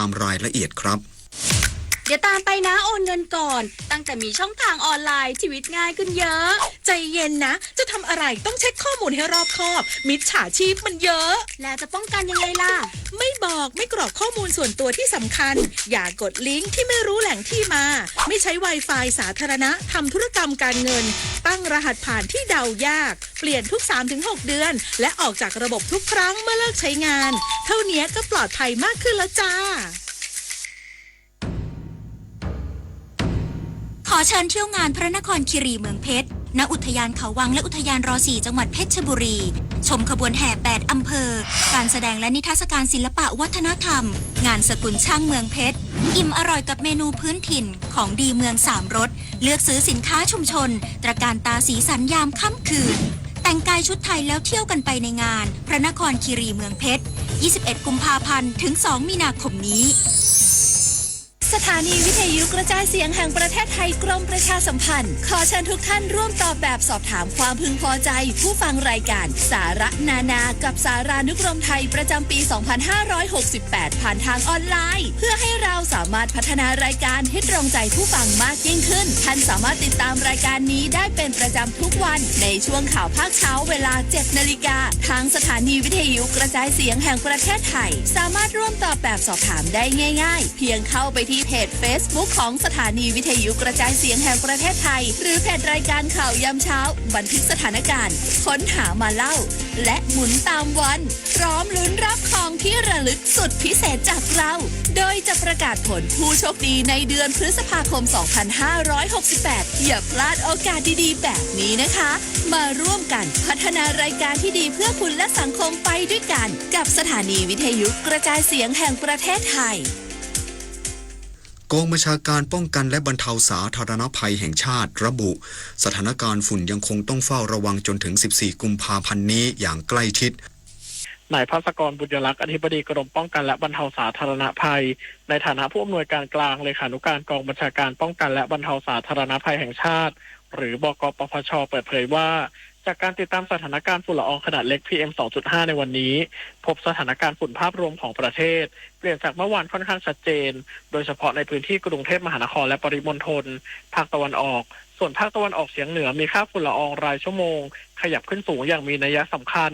ตามรายละเอียดครับ เดี๋ยวตามไปนะ โอนเงินก่อน ตั้งแต่มีช่องทางออนไลน์ ชีวิตง่ายขึ้นเยอะ ใจเย็นนะ จะทำอะไรต้องเช็คข้อมูลให้รอบคอบ มิจฉาชีพมันเยอะ แล้วจะป้องกันยังไงล่ะ ไม่บอก ไม่กรอกข้อมูลส่วนตัวที่สำคัญ อย่ากดลิงก์ที่ไม่รู้แหล่งที่มา ไม่ใช้ Wi-Fi สาธารณะ ทำธุรกรรมการเงิน ตั้งรหัสผ่านที่เดายาก เปลี่ยนทุก สามถึงหก เดือน และออกจากระบบทุกครั้งเมื่อเลิกใช้งาน เท่านี้ก็ปลอดภัยมากขึ้นแล้วจ้า ขอเชิญเที่ยวงานพระนครคีรีเมืองเพชร ณ อุทยานเขาวังและอุทยานรสี่ จังหวัดเพชรบุรี ชมขบวนแห่ แปด อำเภอ การแสดงและนิทรรศการศิลปะวัฒนธรรม งานสกุลช่างเมืองเพชร อิ่มอร่อยกับเมนูพื้นถิ่น ของดีเมืองสามรส เลือกซื้อสินค้าชุมชน ตระการตาสีสันยามค่ำคืน แต่งกายชุดไทยแล้วเที่ยวกันไปในงาน พระนครคีรีเมืองเพชร ยี่สิบเอ็ด กุมภาพันธ์ ถึง สอง มีนาคมนี้ สถานีวิทยุกระจายเสียงแห่งประเทศไทยกรมประชาสัมพันธ์ ขอเชิญทุกท่านร่วมตอบแบบสอบถามความพึงพอใจผู้ฟังรายการสาระนานากับสารานุกรมไทยประจำปี สองพันห้าร้อยหกสิบแปด ผ่านทางออนไลน์ เพื่อให้เราสามารถพัฒนารายการให้ตรงใจผู้ฟังมากยิ่งขึ้น ท่านสามารถติดตามรายการนี้ได้เป็นประจำทุกวันในช่วงข่าวภาคเช้าเวลา เจ็ด นาฬิกา ทางสถานีวิทยุกระจายเสียงแห่งประเทศไทย สามารถร่วมตอบแบบสอบถามได้ง่ายๆ เพียงเข้าไปที่เพจ Facebook ของสถานีวิทยุกระจายเสียงแห่งประเทศไทย หรือเพจรายการข่าวยามเช้า บันทึกสถานการณ์ ค้นหามาเล่า และหมุนตามวัน พร้อมลุ้นรับของที่ระลึกสุดพิเศษจากเรา โดยจะประกาศผลผู้โชคดีในเดือนพฤษภาคม สองพันห้าร้อยหกสิบแปด อย่าพลาดโอกาสดีๆ แบบนี้นะคะ มาร่วมกันพัฒนารายการที่ดีเพื่อคุณและสังคมไปด้วยกัน กับสถานีวิทยุกระจายเสียงแห่งประเทศไทย กองบัญชาการป้องกันและบรรเทาสาธารณภัยแห่งชาติระบุ สถานการณ์ฝุ่นยังคงต้องเฝ้าระวังจนถึง สิบสี่ กุมภาพันธ์นี้อย่างใกล้ชิด นายภัสกร บุญยลักษณ์ อธิบดีกรมป้องกันและบรรเทาสาธารณภัย ในฐานะผู้อำนวยการกลาง เลขานุการกองบัญชาการป้องกันและบรรเทาสาธารณภัยแห่งชาติ หรือ บกปภช เปิดเผยว่า จากการติดตามสถานการณ์ฝุ่นละอองขนาดเล็ก พีเอ็ม สองจุดห้า ในวันนี้ พบสถานการณ์ฝุ่นภาพรวมของประเทศ เปลี่ยนจากเมื่อวานค่อนข้างชัดเจน โดยเฉพาะในพื้นที่กรุงเทพมหานครและปริมณฑล ภาคตะวันออก ส่วนภาคตะวันออกเฉียงเหนือมีค่าฝุ่นละอองรายชั่วโมง ขยับขึ้นสูงอย่างมีนัยสำคัญ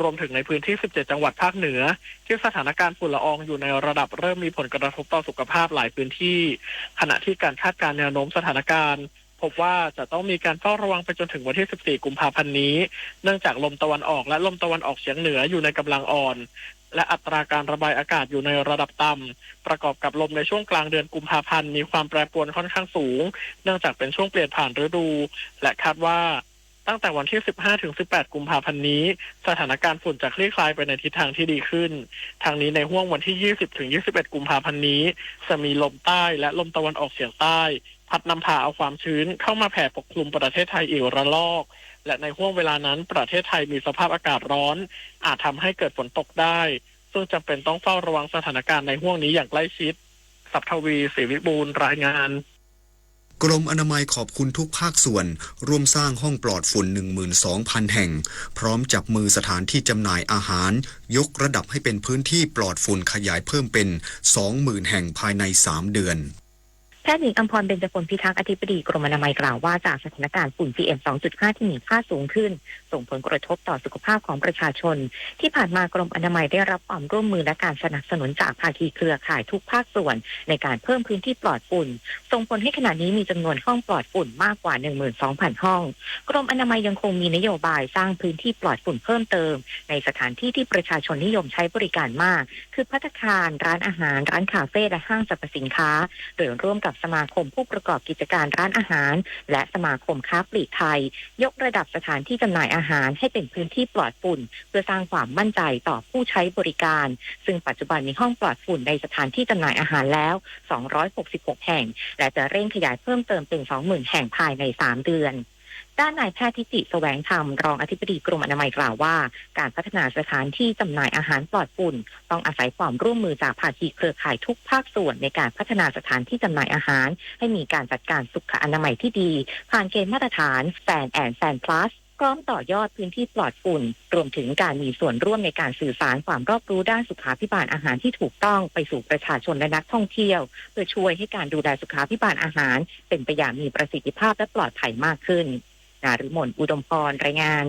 รวมถึงในพื้นที่ สิบเจ็ด จังหวัดภาคเหนือ ที่สถานการณ์ฝุ่นละอองอยู่ในระดับเริ่มมีผลกระทบต่อสุขภาพหลายพื้นที่ ขณะที่การคาดการณ์แนวโน้มสถานการณ์ พบว่าจะต้องมีการเฝ้าระวังไปจนถึงวันที่ สิบสี่ กุมภาพันธ์นี้ เนื่องจากลมตะวันออกและลมตะวันออกเฉียงเหนืออยู่ในกำลังอ่อน และอัตราการระบายอากาศอยู่ในระดับต่ำ ประกอบกับลมในช่วงกลางเดือนกุมภาพันธ์มีความแปรปรวนค่อนข้างสูง เนื่องจากเป็นช่วงเปลี่ยนผ่านฤดู และคาดว่าตั้งแต่วันที่ สิบห้า ถึง สิบแปด กุมภาพันธ์นี้ สถานการณ์ฝุ่นจะคลี่คลายไปในทิศทางที่ดีขึ้น ทั้งนี้ในห้วงวันที่ ยี่สิบ ถึง ยี่สิบเอ็ด กุมภาพันธ์นี้ จะมีลมใต้และลมตะวันออกเฉียงใต้ พัดนำพาเอาความชื้นเข้ามาแผ่ปกคลุมประเทศไทยอีกระลอก และในห้วงเวลานั้นประเทศไทยมีสภาพอากาศร้อน อาจทำให้เกิดฝนตกได้ ซึ่งจำเป็นต้องเฝ้าระวังสถานการณ์ในห้วงนี้อย่างใกล้ชิด ศัพทวี ศรีวิบูลย์ รายงาน กรมอนามัยขอบคุณทุกภาคส่วน ร่วมสร้างห้องปลอดฝุ่น หนึ่งหมื่นสองพัน แห่ง พร้อมจับมือสถานที่จำหน่ายอาหาร ยกระดับให้เป็นพื้นที่ปลอดฝุ่นขยายเพิ่มเป็น สองหมื่น แห่งภายใน สาม เดือน แพทย์หญิงอำพร เบญจพลพิทักษ์ อธิบดีกรมอนามัยกล่าวว่า จากสถานการณ์ฝุ่น พีเอ็ม สองจุดห้า ที่มีค่าสูงขึ้น ส่งผลกระทบต่อสุขภาพของประชาชน ที่ผ่านมากรมอนามัยได้รับความร่วมมือและการสนับสนุนจากภาคีเครือข่ายทุกภาคส่วน ในการเพิ่มพื้นที่ปลอดฝุ่น ส่งผลให้ขณะนี้มีจำนวนห้องปลอดฝุ่นมากกว่า หนึ่งหมื่นสองพัน ห้อง กรมอนามัยยังคงมีนโยบายสร้างพื้นที่ปลอดฝุ่นเพิ่มเติม ในสถานที่ที่ประชาชนนิยมใช้บริการมาก คือภัตตาคาร ร้านอาหาร ร้านคาเฟ่ และห้างสรรพสินค้า โดยร่วมกับสมาคมผู้ประกอบกิจการร้านอาหาร และสมาคมค้าปลีกไทย ยกระดับสถานที่จำหน่ายอาหารให้เป็นพื้นที่ปลอดฝุ่น เพื่อสร้างความมั่นใจต่อผู้ใช้บริการ ซึ่งปัจจุบันมีห้องปลอดฝุ่นในสถานที่จำหน่ายอาหารแล้ว สองร้อยหกสิบหก แห่ง และจะเร่งขยายเพิ่มเติมเป็น สองหมื่น แห่งภายใน สาม เดือน ด้านนายแพทย์ทิติแสวงธรรม รองอธิบดีกรมอนามัยกล่าวว่า การพัฒนาสถานที่จำหน่ายอาหารปลอดฝุ่น ต้องอาศัยความร่วมมือจากภาคีเครือข่ายทุกภาคส่วนในการพัฒนาสถานที่จำหน่ายอาหาร ให้มีการจัดการสุขอนามัยที่ดี ผ่านเกณฑ์มาตรฐาน Sand and Sand Plus พร้อมต่อยอดพื้นที่ปลอดฝุ่น รวมถึงการมีส่วนร่วมในการสื่อสารความรอบรู้ด้านสุขาภิบาลอาหารที่ถูกต้องไปสู่ประชาชนและนักท่องเที่ยว เพื่อช่วยให้การดูแลสุขาภิบาลอาหารเป็นไปอย่างมีประสิทธิภาพและปลอดภัยมากขึ้น นฤมล อุดมพร รายงาน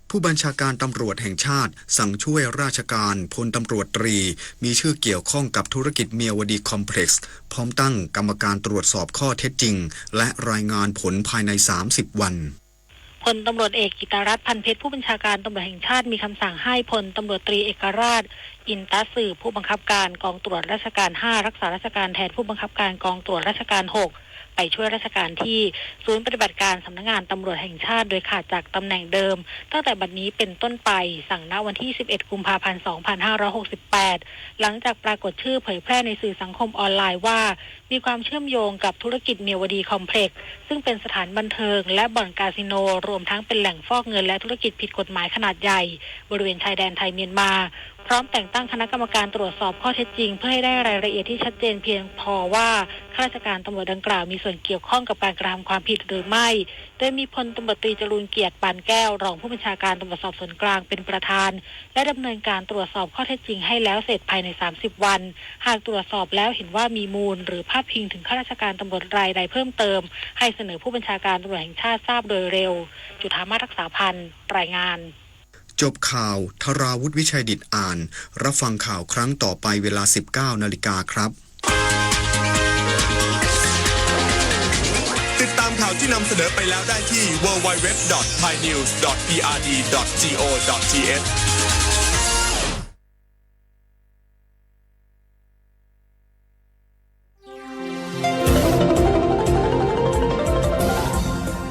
ผู้บัญชาการตำรวจแห่งชาติสั่งช่วยราชการพลตำรวจตรีมีชื่อเกี่ยวข้องกับธุรกิจเมียวดีคอมเพล็กซ์ พร้อมตั้งกรรมการตรวจสอบข้อเท็จจริง และรายงานผลภายใน สามสิบ วัน พลตำรวจเอกกิตติรัตน์ พันเพชร ผู้บัญชาการตำรวจแห่งชาติมีคำสั่งให้พลตำรวจตรีเอกราช อินตะสืบ ผู้บังคับการกองตรวจราชการห้า รักษาราชการแทนผู้บังคับการกองตรวจราชการหก ไปช่วยราชการที่ศูนย์ปฏิบัติการสำนักงานตำรวจแห่งชาติโดยขาดจากตำแหน่งเดิม ตั้งแต่บัดนี้เป็นต้นไป สั่งณวันที่ สิบเอ็ด กุมภาพันธ์ สองพันห้าร้อยหกสิบแปด หลังจากปรากฏชื่อเผยแพร่ในสื่อสังคมออนไลน์ว่า มีความเชื่อมโยงกับธุรกิจเมียวดีคอมเพล็กซ์ ซึ่งเป็นสถานบันเทิงและบ่อนคาสิโน รวมทั้งเป็นแหล่งฟอกเงินและธุรกิจผิดกฎหมายขนาดใหญ่ บริเวณชายแดนไทยเมียนมา พร้อมแต่งตั้งคณะกรรมการตรวจสอบข้อเท็จจริง เพื่อให้ได้รายละเอียดที่ชัดเจนเพียงพอว่าข้าราชการตำรวจดังกล่าวมีส่วนเกี่ยวข้องกับการกระทำความผิดหรือไม่ โดยมีพลตำรวจตรีจรูญเกียรติ ปานแก้ว รองผู้บัญชาการตำรวจสอบสวนกลางเป็นประธาน และดำเนินการตรวจสอบข้อเท็จจริงให้แล้วเสร็จภายใน สามสิบ วัน หากตรวจสอบแล้วเห็นว่ามีมูล หรือพาดพิงถึงข้าราชการตำรวจรายใดเพิ่มเติม ให้เสนอผู้บัญชาการตำรวจแห่งชาติทราบโดยเร็ว จุฑามาศ รักษาพันธ์ รายงาน จบข่าว ธราวุฒิ วิชัยดิษฐ์อ่าน รับฟังข่าวครั้งต่อไปเวลา สิบเก้านาฬิกาครับ ติดตามข่าวที่นำเสนอไปแล้วได้ที่ ดับเบิลยู ดับเบิลยู ดับเบิลยู ดอท ไทยนิวส์ ดอท พีอาร์ดี ดอท จี โอ ดอท ที เอช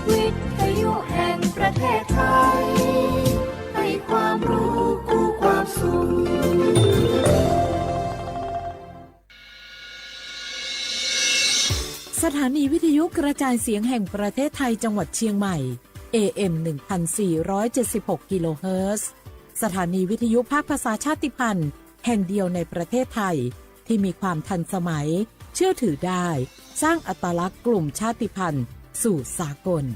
วิทยุแห่งประเทศไทย ให้ความรู้คู่ความสุข สถานีวิทยุกระจายเสียงแห่งประเทศไทยจังหวัดเชียงใหม่ เอเอ็ม หนึ่งพันสี่ร้อยเจ็ดสิบหก กิโลเฮิรตซ์ สถานีวิทยุภาคภาษาชาติพันธุ์แห่งเดียวในประเทศไทย ที่มีความทันสมัย เชื่อถือได้ สร้างอัตลักษณ์กลุ่มชาติพันธุ์สู่สากล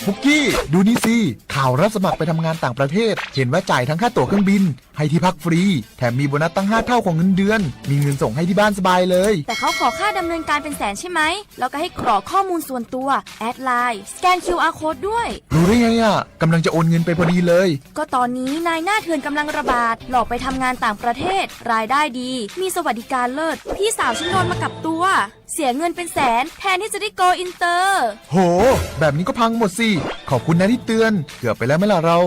ปุกกี้ ดูนี่สิ ข่าวรับสมัครไปทำงานต่างประเทศ เห็นว่าจ่ายทั้งค่าตั๋วเครื่องบิน ให้ที่พักฟรี แถมมีโบนัสตั้งห้าเท่าของเงินเดือน มีเงินส่งให้ที่บ้านสบายเลย แต่เขาขอค่าดำเนินการเป็นแสนใช่ไหม แล้วก็ให้กรอกข้อมูลส่วนตัว แอดไลน์ สแกน คิวอาร์ โค้ดด้วย รู้ได้ไงอะ กำลังจะโอนเงินไปพอดีเลย ก็ตอนนี้นายหน้าเถื่อนกำลังระบาด หลอกไปทำงานต่างประเทศ รายได้ดี มีสวัสดิการเลิศ พี่สาวฉันโดนมากับตัว เสียเงินเป็นแสน แทนที่จะได้โกลอินเตอร์ โห แบบนี้ก็พังหมดสิ ขอบคุณนะที่เตือน เกือบไปแล้วไหมล่ะเรา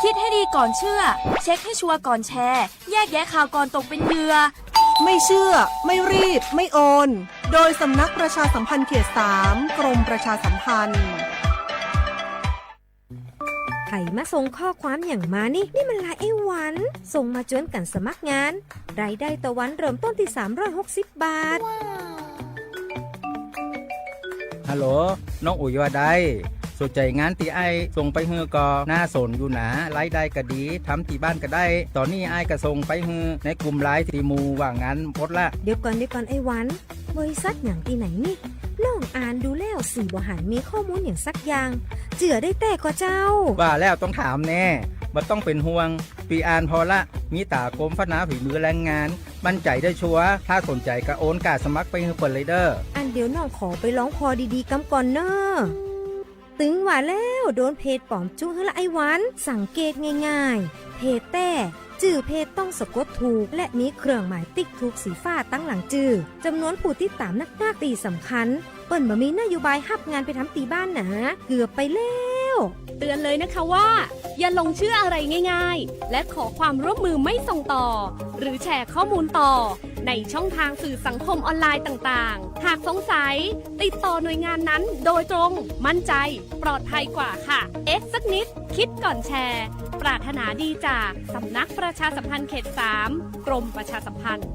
คิดให้ดีก่อนเชื่อ เช็คให้ชัวร์ก่อนแชร์ แยกแยะข่าวก่อนตกเป็นเหยื่อ ไม่เชื่อ ไม่รีบ ไม่โอน โดยสำนักประชาสัมพันธ์เขตสาม กรมประชาสัมพันธ์ ใครมาส่งข้อความอย่างมานี่ นี่มันไลน์ไอ้หวัน ส่งมาจวนกันสมัครงาน รายได้ต่อวันเริ่มต้นที่สามร้อยหกสิบบาท ฮัลโหล น้องอุ๋ยว่าได สนใจงานที่อ้ายส่งไปหื้อก็น่าสนอยู่นะ รายได้ก็ดี ทำที่บ้านก็ได้ ตอนนี้อ้ายก็ส่งไปหื้อในกลุ่มไลน์ที่หมู่ว่างงานหมดละ เดี๋ยวก่อน เดี๋ยวก่อนไอ้หวัน บริษัทหยังที่ไหนนี่ น้องอ่านดูแล้วสี่บ่หันมีข้อมูลอย่างสักอย่าง เจื่อได้แต๊ก่อเจ้า ว่าแล้วต้องถามแน่ บ่ต้องเป็นห่วง พี่อ่านพอละ มีตากรมพัฒนาฝีมือแรงงาน มั่นใจได้ชัวร์ ถ้าสนใจก็โอนก้าสมัครไปหื้อเปิ้นเลยเด้อ อันเดี๋ยวน้องขอไปลองพอดีๆกำก่อนเน้อ ตึงว่าแล้วโดนเพจปลอมจุ้งหื้อละไอ้หวัน สังเกตง่ายๆ เพจแต๊ จื่อเพจต้องสะกดถูก และมีเครื่องหมายติ๊กถูกสีฟ้าตั้งหลังจื่อ จำนวนผู้ติดตามนักๆ ตี้สำคัญ เปิ้นบ่มีนโยบายฮับงานไปทำตีบ้านหนา เกือบไปแล้ว เตือนเลยนะคะว่า อย่าหลงเชื่ออะไรง่ายๆ และขอความร่วมมือไม่ส่งต่อ หรือแชร์ข้อมูลต่อ ในช่องทางสื่อสังคมออนไลน์ต่างๆ หากสงสัย ติดต่อหน่วยงานนั้นโดยตรง มั่นใจ ปลอดภัยกว่าค่ะ เอ๊ะสักนิด คิดก่อนแชร์ ปรารถนาดีจากสำนักประชาสัมพันธ์เขตสาม กรมประชาสัมพันธ์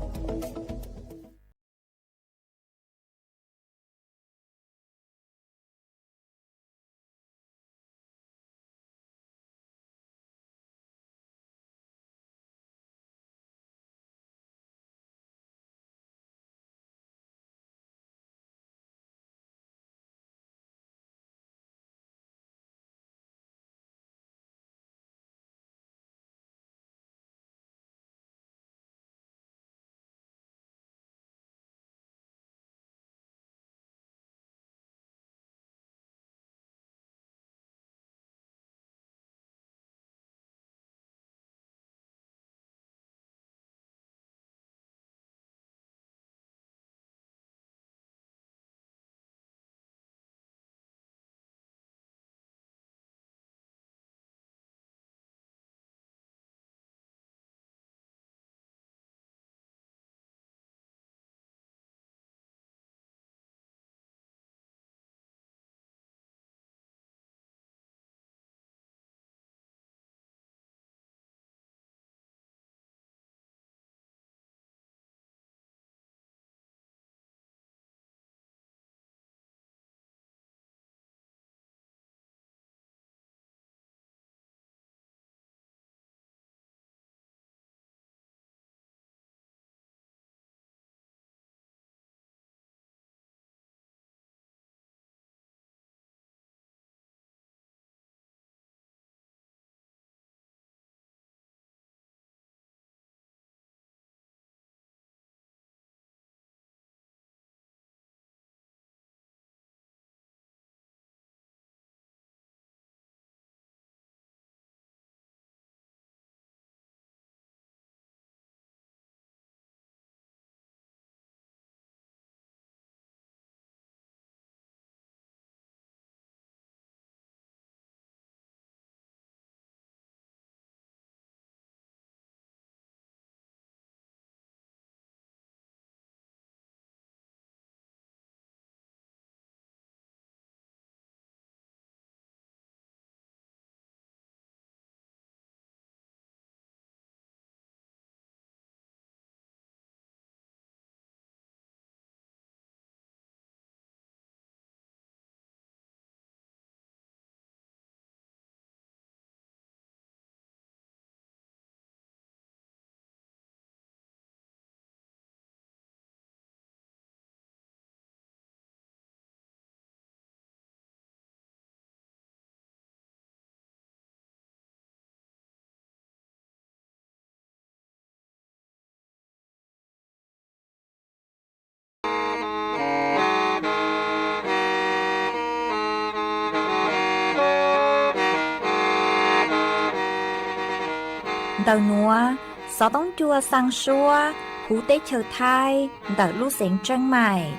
Ntawm nuav, xov toob cua xaa suab huv teb chaws Thaib ntawm lub xeev Tseeb Maim.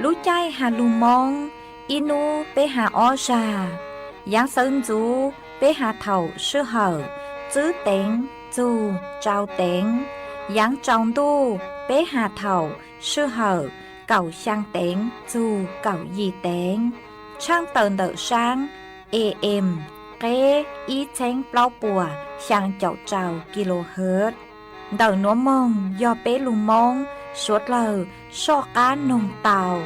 Lub caij has lug Moob, ib nub peb has ob zag. Yaav sawv ntxuv peb has thaum sij hawm tsib teev txug rau teev. Yaav tsaus ntuj peb has thaum sij hawm kaum xyaa teev txug kaum yim teev. Tshaaj tawm ntawm saab A M qeb ib txheeb plaub puas xyaa caum rau kilohertz. Ntawm nuav moog yog peb lug Moob suav dlawg soj qaab noog tau.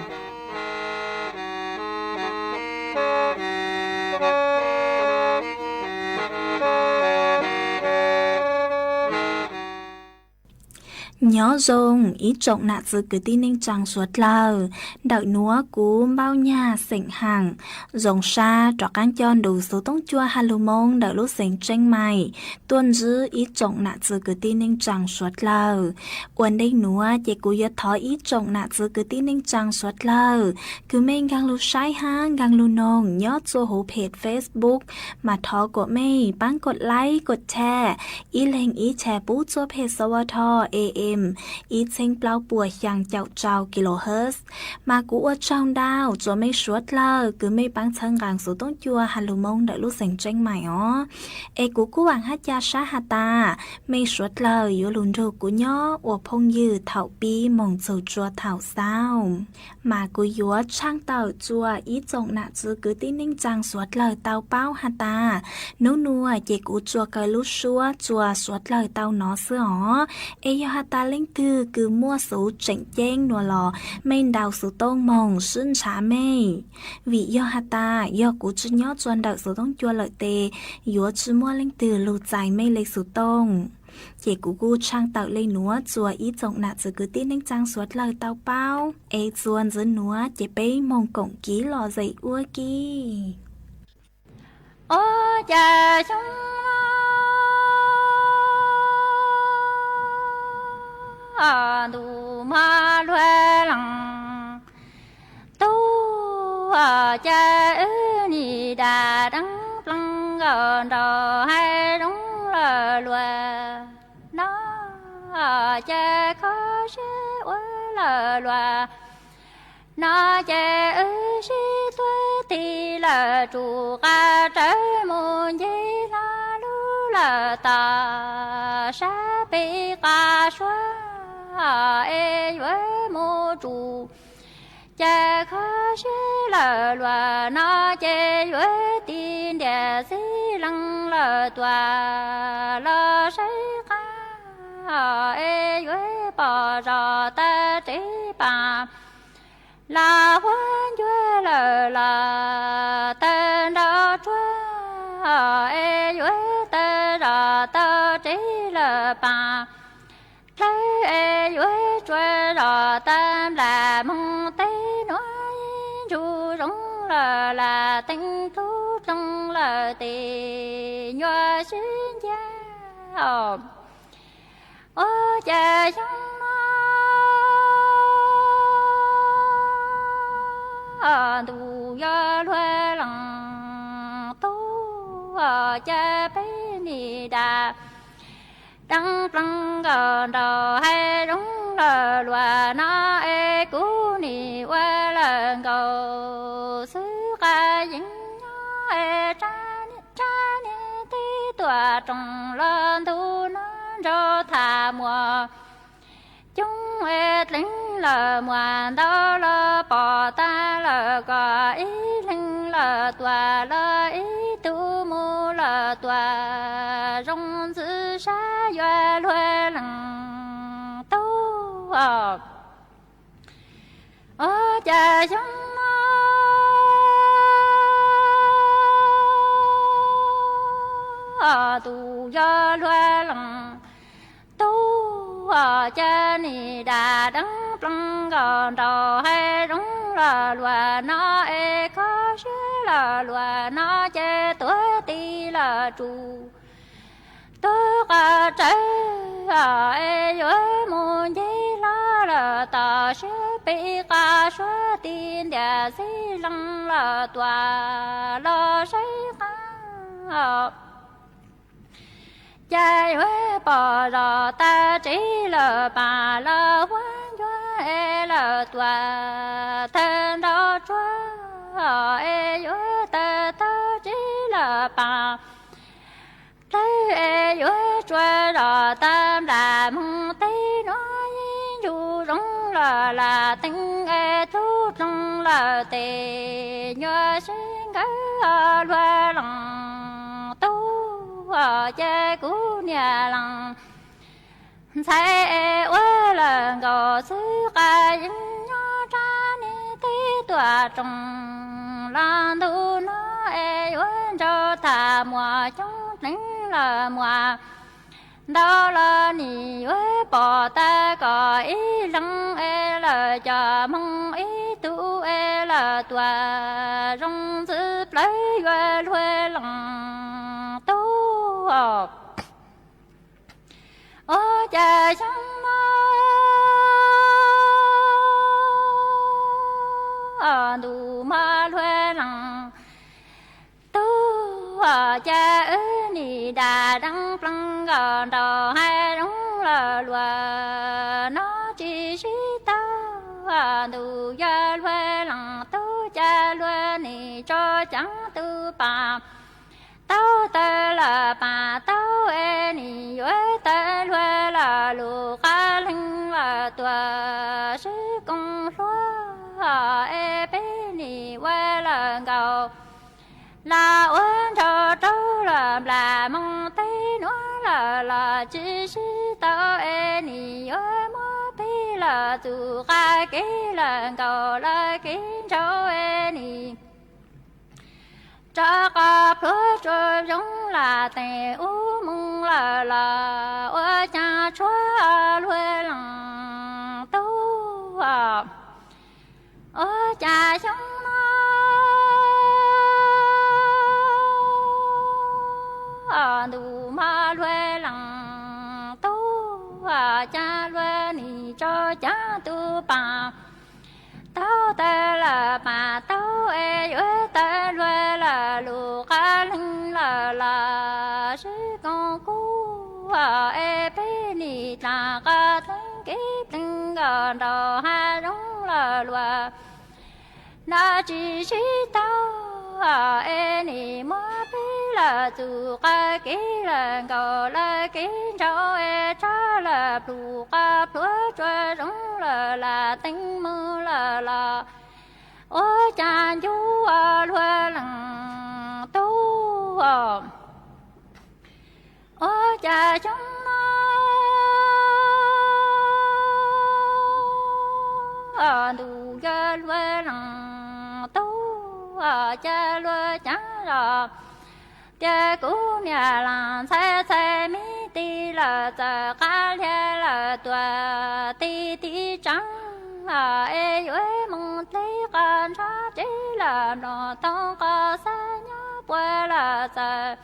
Nyob zoo ib tsoom nam txiv kwv tij neej tsaa suav dlawg. Ntawm nuav kuv Npauj Nyag xeem Haam zoo sab rov qaab coj nrug xuv toob cua has lug Moob ntawm lub xeev Tseeb Maim tuaj ntsib ib tsoom nam txiv kwv tij neej tsaa suav dlawg. Ua ntej nuav ces kuv yuav thov ib tsoom nam txiv kwv tij neej tsaa suav dlawg kws mej nkaag lug saib hab nkaag lug noog nyob txhua huv phem Facebook, mas thov kuas mej paab kov like kov share, ib leeg ib share pub txhua phem xov ua tho A M ib txheeb plaub puas xyaa caum rau kilohertz. Mas kuv ua tsaug ntau rua mej suav dlawg kws mej paab txhawb nqaa xuv toob cua has lug Moob ntawm lub xeev Tseeb Maim os. Es kuv kuj vaam hab ca sab has tas mej suav dlawg yuav lug nrug kuv nyob ua phooj ywg thaum pib moog txug rua thaum xaus. Mas kuv yuav tshaaj tawm rua ib tsoom nam txiv kwv tij neej tsaa suav dlawg tau paub has tas, nub nuav ces kuv tsuas kaw lub suab rua suav dlawg tau nov xwb os. Es yog has tas leej twg kws muaj xuv tseem ceeb nuav los mej ntaus xuv tooj moog sib ntshav mej. Vim yog has tas yog kuv tsi nyob rua ntawm xuv toob cua lawm tes yuav tsi muaj leej twg lug txais mej le xuv tooj. Ces kuv kuj tshaaj tawm le nuav rua ib tsoom nam txiv kwv tij neej tsaa suav dlawg tau paub. Es txuas ntxiv nuav ces peb moog koom kiv lom zem ua ke. Ua cas xyoo no ntuj mog luag lees tub, ua cas wb nim dam deev plees nkaus nraug hav zoov lawm luag no, ua cas kho siab ua lawm luag no, ces wb sib tuav tig lawm rua qab rawv mus ncig hlo lug lawm tom sab pem qab suab es yuav mus rua. Ces kho siab lawm luag no ces yuav tig ntiag xib lees lawm tuaj los saib qab es yuav pom zos tag tsev paam los huab ncuav lawm los tawg nrov tsuag es yuav tawg zos tau tsev lawm paam dlawb es yuav tsuag zos tag nplam moog teb nuav ib ntsug zoo lawm lam teev tub ploog lawm tes nyuaj sib nciab. Ua cas xyoo no ntuj yog luag lees tub, ua cas peb nim dam deev plees nkaus nraug hav zoov lawm luag no es kuv nim ua lawm nkaus xwb qab yeej nyob es tsab niag teb tuam roos los ntug no nraug tham muas coob es dleev lawm muas ntau los pom tag lawm kom ib leeg lawm tuaj los ib tug mus lawm tuaj zoo ntxwv sab yuav luag lees tub. Ua cas xyoo no ntuj yog luag lees tub, ua cas nim dam deev plees nkaus nraug hav zoov lawm luag no es kho siab lawm luag no ces tuav tig lawm rua tuag qab rawv es yuav mus ncig hlo lawm tom sab pem qab suab tig ntiag xib lees lawm tuaj los saib qab cas yuav pom zos tag tsev lawm pas los huab ncua es lawm tuam tawg nrov tsuag es yuav tawg tag tsev lawm pas dlawb es yuav tsuas zos tag nplam moog teb nuav yeej ntsug zoov lawm lam teev es dlub dloog lawm tes nyuaj sib nkawd luag leej tub ces kuv niam leej ntxhais es ua lawm nkaus xwb qas yeej nyob rab niag teb tuam roog los ntu no es yuav ntsau tham muas coob pleev lawm muas ntau los nim yuav pom tag kom ib leeg es lawm cov moog ib tug es lawm tuam zoo ntxwv plawv yuav luag leej tub ua cas xyoo no ntuj mog luag leej tub cas wb nim dam deev pleev nkaus nraum hav zoov lawm luag no tsis sib tau ntuj yog luag leej tub cas luag nim tso caav tu pas tau tawg lawm pas tau es nim yuav tawg luag lawm lus qab leeg lawm tuam sib koom hluas es peb nim ua lawm nkaus los ua nraug rau lawm nplam moog teb nuav lawm los tsis sib tau es nim yuav muab peb lawm txug qab kev lawm nkaus lawm kev ntsauv es nim rov qab pluag tsuas zoo lam teem ub moog lawm los ua cas tshuav luag leej tub ua cas xyoo no ntuj mog luag leej tub cas luag nim tso caav tu pas tau tawg lawm pas tau es yuav tawg luag lawm lus qab leeg lawm los sib koom kuv es peb nim dlaam qab teeb kev pleev nkaus nraum hav zoov lawm luag no tsis sib tau es nim muab peb lawm txug qab kev lawm nkaus lawm kev ntsauv es tshab lawm plug qab pluag tsuas zoo lawm lam teeb moog lawm los ua cas ncu luag leej tub ua cas xyoo no ntuj yog luag leej tub cas luag caav los tias kuv niam leej ntxhais txhais me tis lawm txawm qab liag lawm tuam tis tiv tseev es yuav moog dleb qab ntsab tsev lawm mloog toog qab xab nyob puag lawm txawm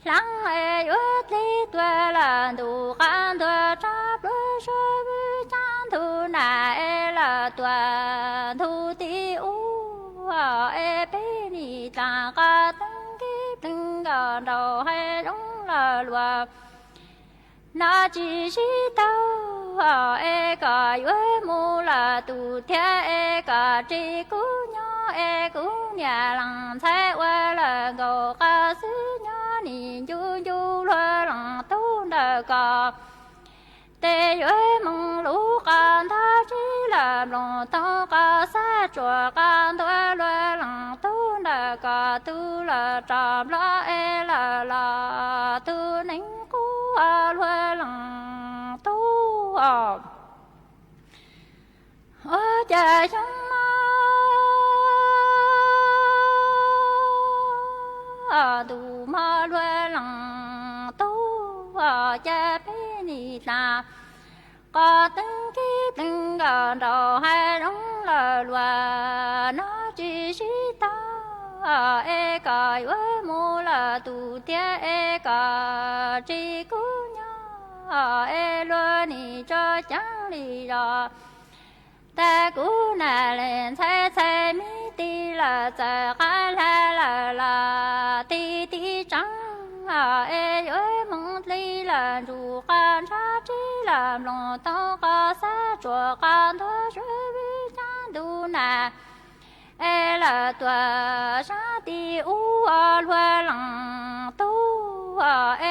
hlaang es yuav dleb tuag lawm ntuj qab ntuag tshab pluag suav vwm caab ntug nam es lawm tuam ntug tiv ub es peb nim dlaam qab teeb kev pleev nkaus nraum hav zoov lawm luag no tsis sib tau es kom yuav mus lawm tus thiab es kom tsis kuv nyob es kuv niam leej ntxhais ua lawm nkaus qab xwb nyob nim ncu ncu luag leej tub ntawm ko tes yuav moog lub qab ntaub tsev lawm mloog toog qab xab tsuas qab ntuag luag leej tub ntawm ko tug lawm rov nplog es lawm los tug neeb qub luag leej tub ua cas xyoo no ntuj mog luag leej tub cas peb nim dlaam qab teeb kev pleev nkaus nraum hav zoov lawm luag no tsis sib tau es kom yuav mus lawm tus thiab es kom tsis kuv nyob es luag nim tso caav li zos tas kuv nam leej ntxhais txhais me tis lawm txawm qab hla lawm los tis tiv tseev Es yuav mus dlig lawm ntsuj qab ntshav tsis lawm nplooj toog qab xab tsuas qab ntuag suav vwm caj ntuj na. Es lawm tuaj sab tim ub luag leej tub,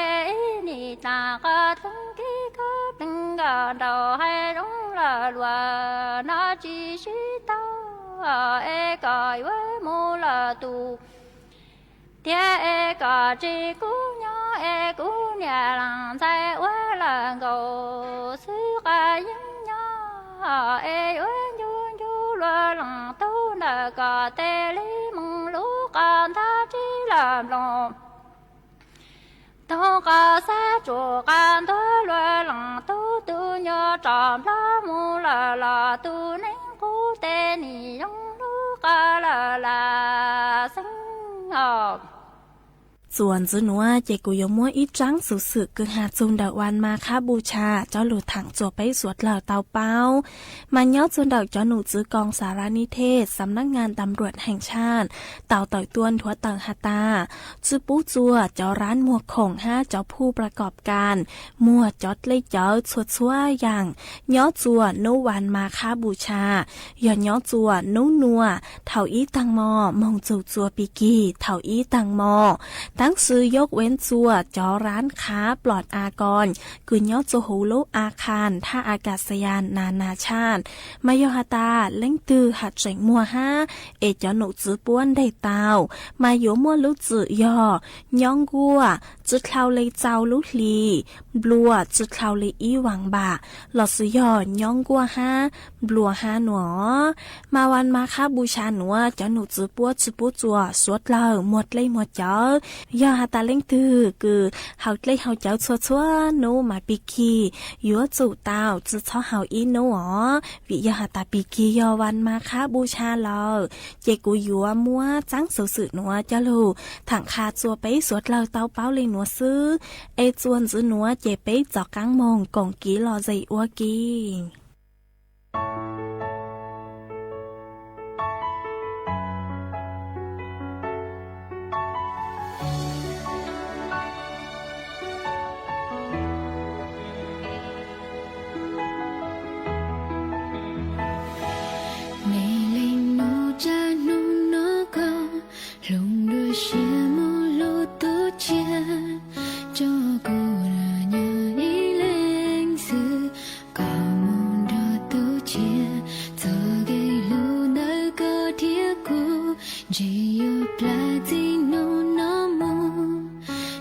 es ib nim tas qab pleeg kib kab pleeg nkaus nraug hav zoov lawm luag no tsis sib tau. Es koj yuav mus lawm tus tiag es koj tsis kuj nyob es kuv niam leej ntxhais ua lawm nkaus xwb qab yeeb nyob. Es yuav ncu ncu luag leej tub ntawm koj tes li mus lub qab nthab tsis lawm nplooj toog qab xab tsuas qab ntuag luag leej tub tus nyuag roj nplog mus lawm los tus neeg qub tes nim zoo lub qab lawm lam xeeb os. Txuas ntxiv nuav ces kuv yuav muab ib tsaab xuv xwm kwj ha txug ntawm Vaj Mas Khab Npuj Tsha cov lug thaam rua peb suav dlawg tau paub. Mas nyob txug ntawm cov num txwv koom Xaranitheej, Xam Nab Ngas Tam Ruam Heem Tshaj tau tawm tuaj nthuav tawm has tas, tsi pub txuas cov raab muag khoom hab cov phuj pla kob kas, muag cov dlej cawv txhua txhua yaam nyob txuas nub Vaj Mas Khab Npuj Tsha, yog nyob txuas nub nuav thaum ib taag mo moog txug txuas pig kig thaum ib taag mo. Tab sis yog ua txuas cov raab khav plom a koos kws nyob txuas huv lub a khas thaj a kas xayas Nas Nas Tshaj, mas yog has tas leej twg has tseem muag hab es cov num txwv puab nteg tau, mas yuav muaj lub txwm yog nyob nkuaj tsi dlhau le tsau lub hli, nplua tsi dlhau le ib vaam npaam, lossis yog nyob nkuaj hab nplua hab nuav. Mas Vaj Mas Khab Npuj Tsha nuav cov num txwv puab tsi pub txuas suav dlawg muag dlej muag cawv. Yog has tas leej twg kws haus dlej haus cawv txhua txhua nub mas pig kig yuav tsum tau tsi txhob haus ib nub os, vim yog has tas pig kig yog Vaj Mas Khab Npuj Tsha lawm. Ces kuv yuav muab tsaab xuv xwm nuav coj lug thaam qha rua peb suav dlawg tau paub le nuav xwb. Es txuas ntxiv nuav ces peb rov qaab moog koom kiv lom zem ua ke. Mej leej nub tsav nub no koj hloov dua siab moog lug tuav tshiab rua kuv lug nyob ib leeg xwb. Koj moog nrug tuav tshiab txug kev lug ntawm koj thiab kuv, ntshe yuav plam txij nub no moog.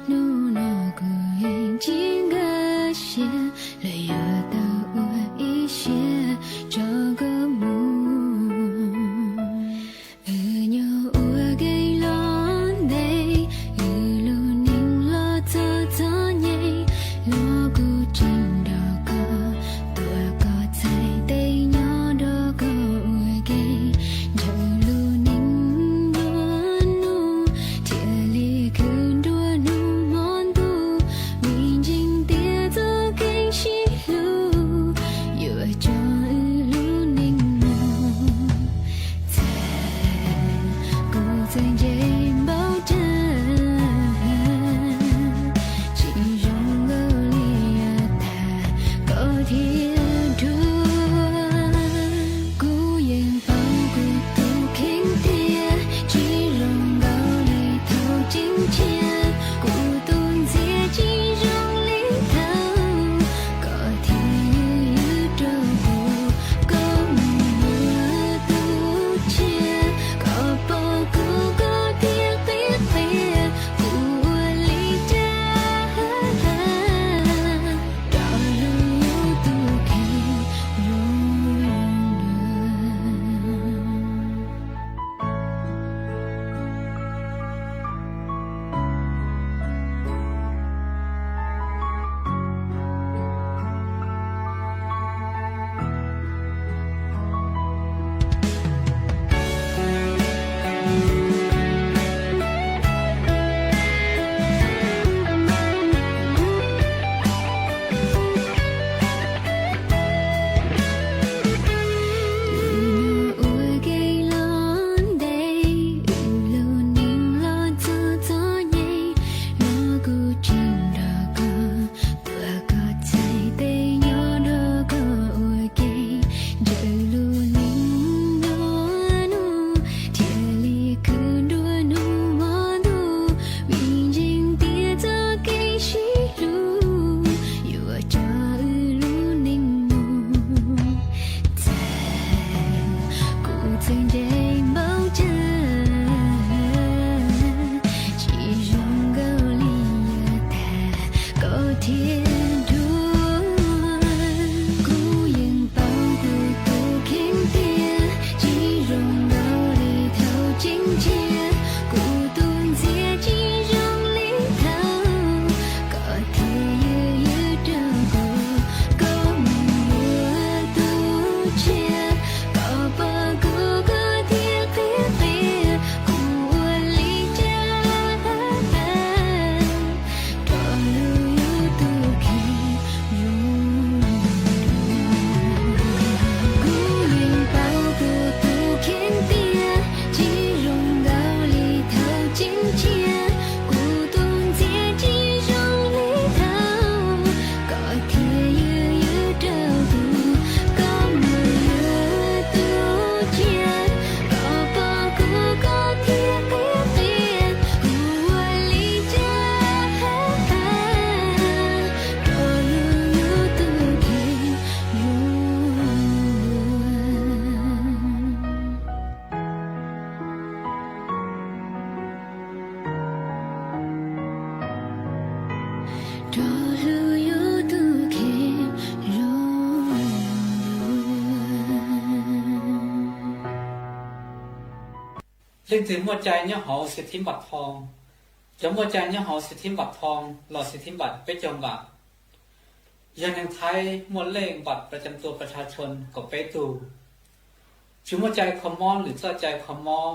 Nub no kuv yeej tsis nkag siab, lawv yuav tau ua ib siab tso koj moog. Wb nyob ua ke los ntev, wb lub neej los txom txom nyem, los kuv tseem nrog koj tuav koj txhais tes nyob nrog koj ua ke, ntshaw lub neej nplua nuj thiaj li khwv nruab hnub hmo ntuj, vim ntseeg tias txoj keeb sib Leej twg muaj cai nyob hauv xi thib npam thoo? Cov muaj cai nyob hauv xi thib npam thoo los xi thib npam peb caug npam yog neeg Thaib muaj lej npam pra cam tua pas tha tshon kaum peb tug. Tsis muaj cai kho mob lwm txoj cai kho mob,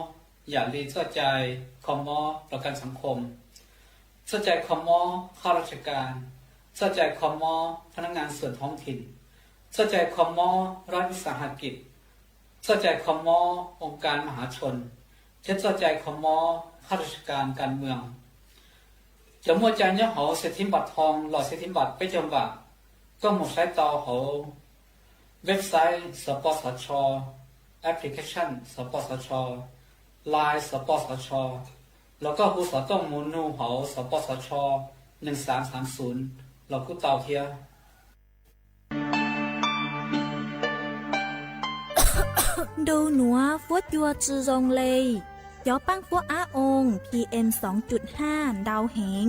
yam li txoj cai kho mob rau kas xav khom, txoj cai kho mob khab raj tsas kas, txoj cai kho mob phab nab ngas xuam thoob thim, txoj cai kho mob rab ib xas ha kim, txoj cai kho mob oo kas ma hav tshon, thiab txoj cai kho mob khab raj tsas kas kas mws. Cov muaj cai nyob hauv xi thib npam thoo los xi thib npam peb caug npam, koj mus saib tau hauv website xov pos xov tho, application xov pos xov tho, line xov pos xov tho, los koj hu xov tooj mus nug hauv xov pos xov tho nees xav xav xum los kuj tau thiab. Nrug nuav fuab cua tsi zoo le, cov paab fuab ab oo PM xoo cum haj ntau heev,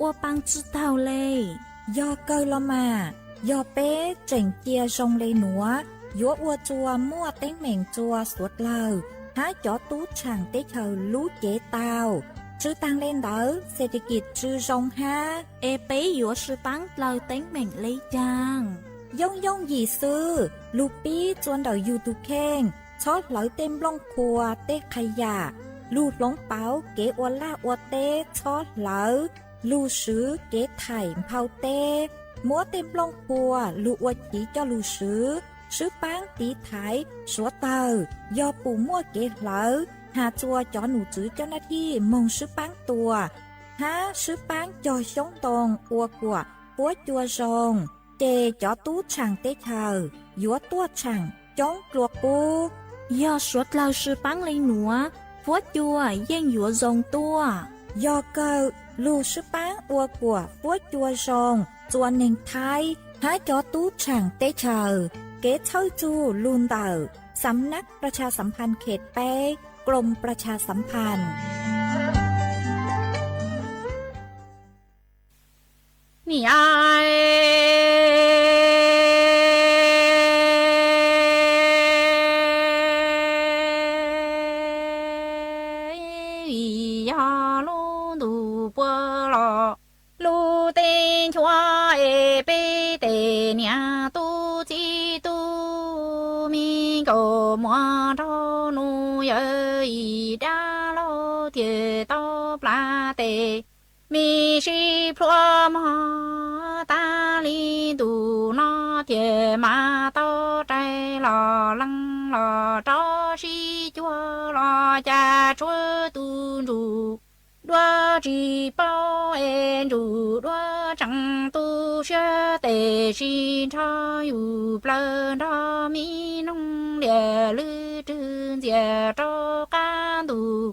ua paa tsi taug le. Yog kawg los mas, yog peb tseem cia zoo le nuav, yuav ua tsua muaj teeb meem tsua suav dlawg hab cov tub tshaam teb chaws lub cev tau. Tsw taag le ntawd, xes tes kis tsw zoo hab. Es peb yuav sib paab dlaws teeb meem le caag? Yooj yooj yim xwb, lug pib tsua ntawm yug tug kheej, txhob hlawv tej nplooj qhuav tej qha yam, lug hloov pauv kev ua laj ua teb txhob hlawv, lug swv kev thaim nphau teb, muab tej nplooj qhuav lug ua chiv coj lug swv, sib paab tiv thaiv suav dlawg. Yog pum muaj kev hlawv, has tsua cov num tswv coj naj thij moog sib paab tua, hab sib paab cog xyoob ntoo ua kuam fuab cua zoo, ces cov tub tshaam teb chaws yuav tuaj tshaam coob dlua qub. Yog suav dlawg sib paab le nuav, fuab cua yeej yuav zoo tuaj. Yog kawg, lug sib paab ua kuam fuab cua zoo tsua neeg Thaib hab cov tub tshaam teb chaws. Kev txhawb txug lug ntawm Xam nab Pra Cha Xam Phas Khes peb, Krom Pra Cha Xam Phas. Vim yog lub ntuj puab los lub teb chaws es peb tej niam tub txiv tub me nkauj muam nraug nus yawm yij dab laug thiaj tau plam tes me sib plhuav mog. Tas li ntuj no thiaj mam tau rais los lees los rov sib cuag los cas tshuav tus ntsuj duab tsis paub es ntsuj duab tseem tu siab tes sis nrho yus plawg nrog mi noog liam lwm rwg ntxias rau qab ntuj.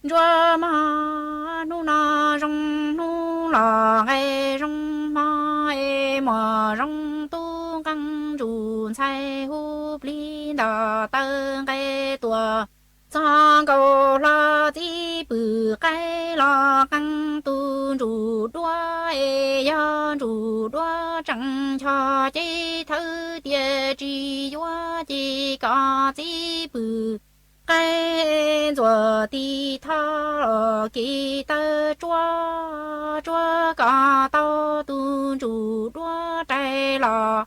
Ntsuag mog hnub no zoo hnub los nqe zoo hmo es muaj zoo tub nqeeg ntsuj ntxhais hu plig ntog taw nqe tuaj txog nkaus hlo txib pwm qaib los qeeg tus ntsuj duab es yog ntsuj duab tseem ncho ces thawj tiam tsis yuav ces kom txib pwm qaib ntxuav tiv thov los kis taw tsuab tsuab kom tau tus ntsuj duab rais los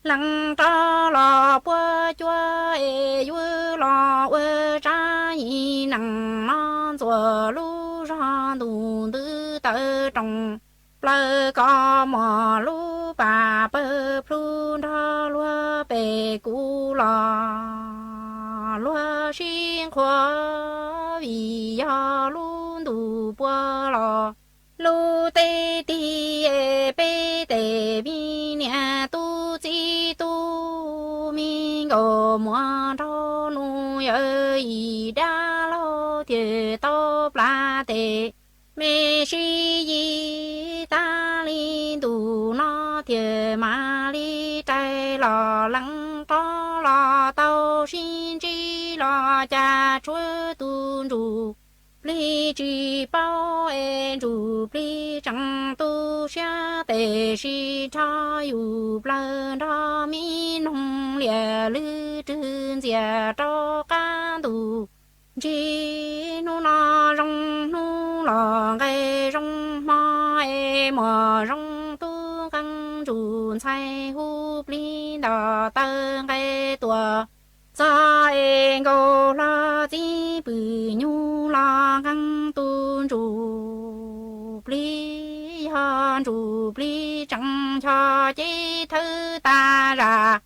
lees rov los puab cuab es yuav los ua tsab yim neeg no ntxuav lub zog ntuj ntws taw roos plaws kom muaj lub pam pawg plhu nrog luag pem kuv los luag sib nqhuas vim yog lub ntuj puab los lub teb tig es peb tej me niam tub txiv tub me nkauj muam nraug nus yawm yij dab laug thiaj tau plam tes me sib yig tas li ntuj no thiaj mam li rais los lees rov los tau sib ntsib los cas tshuav tus ntsuj plig tsis paub es ntsuj plig tseem tu siab tes sis nrho yus plawg nrog mi noog liam lwm rwg ntxias rau qab ntuj. Tsis hnub no zoo hnub los nqe zoo hmo es muam zoo tub nqeeb ntsuj ntxhais hu plig ntog taw nqe tuaj txog es nkaus hlo txib pwm nyuj los nqeeb tus ntsuj plig yog ntsuj plig tseem ncho ces thawj tas zam